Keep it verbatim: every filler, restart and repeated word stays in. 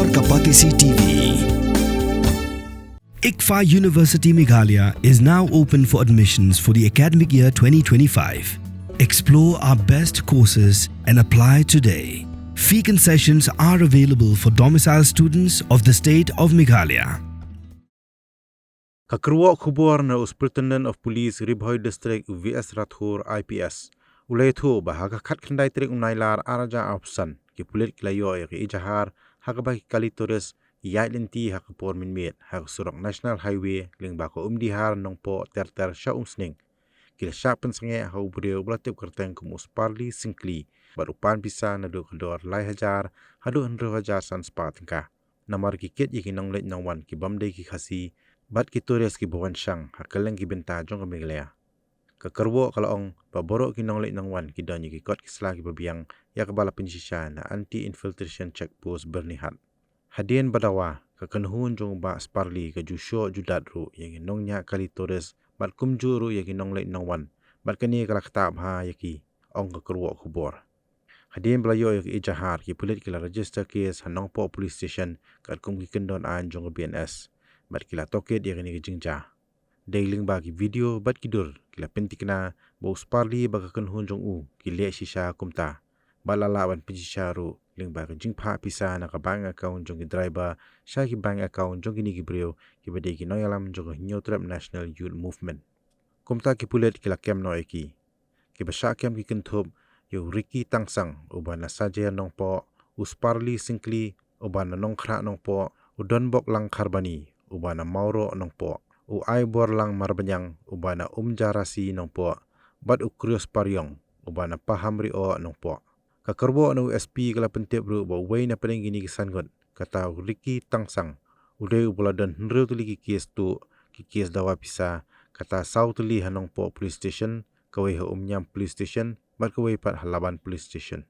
Kapatisi T V. ICFAI University Meghalaya is now open for admissions for the academic year twenty twenty-five. Explore our best courses and apply today. Fee concessions are available for domicile students of the state of Meghalaya. Ka kyrwoh khubor na u Superintendent of Police Ri Bhoi District, u V S Rathore I P S, u la ïathuh ba ha ka khatkhyndai tarik u Nailar arhajar arphew san, ki pulit ki la ïoh ïa ka ejahar ha kaba ki kali tourist ki ïaid lynti ha ka por mynmiet ha ka surok National Highway lyngba ka Umdihar Nongpoh ter ter sha Umsning. Ki la shah pynsangeh ha u briew ba la tip kyrteng kum u Sparly Syngkli bad u pan pisa naduh ka dor lai hajar haduh hynriew hajar san spah tyngka. Namar ki kit ïa ki nongleit nongwan ki bym dei ki Khasi bad ki tourist kiba wan shang ha kylleng ki bynta jong ka Meghalaya. Ka kyrwoh ka la ong ba baroh ki nongleit nongwan ki don ïa ki kot ki sla kiba biang, ïa kaba la pynshisha na Anti Infiltration Check Post Byrnihat. Hadien ba dawa, ka kynhun jong u Bah Sparly ka ju shoh ju dat ruh ïa ki nongñiah kali tourist bad kumjuh ruh ïa ki nongleit nongwan, bad kane ka la ktah bha ïa ki, ong ka kyrwoh khubor. Hadien ba la ïoh ïa ka ejahar, ki pulit ki la register case ha Nongpoh Police Station katkum ki kyndon aiñ jong ka B N S bad ki la tohkit ïa kane ka jingjia. Dei lyngba ki video bad ki dur ki la pynthikna ba u Sparly bad ka kynhun jong u ki leh shisha kumta, bad la lah ban pynshisha ruh lyngba ka jingphah pisa na ka bank account jong ki driver sha ki bank account jong kine ki briew kiba dei ki nongïalam jong ka Hynñiewtrep National Youth Movement. Kumta ki pulit ki la kem noh ïa ki. Kiba shah kem ki kynthup ïa u Ricky Tangsang uba na Sajer Nongpoh, u Sparly Syngkli uba na Nongkhrah Nongpoh, u Donboklang Kharbani uba na Mawroh Nongpoh, u Aiborlang Marbaniang uba na Umjarasi Nongpoh, bad u Krios Pariong uba na Paham Rioh Nongpoh. Ka kyrwoh na u S P ka la pyntip ruh ba uwei na pdeng kine ki san ngut, kata u Ricky Tangsang, u dei uba la don hynriew tylli ki case tuh, ki case dawa pisa, kata saw tylli ha Nongpoh Police Station, kawei ha Umñiam Police Station bad kawei pat ha Laban Police Station.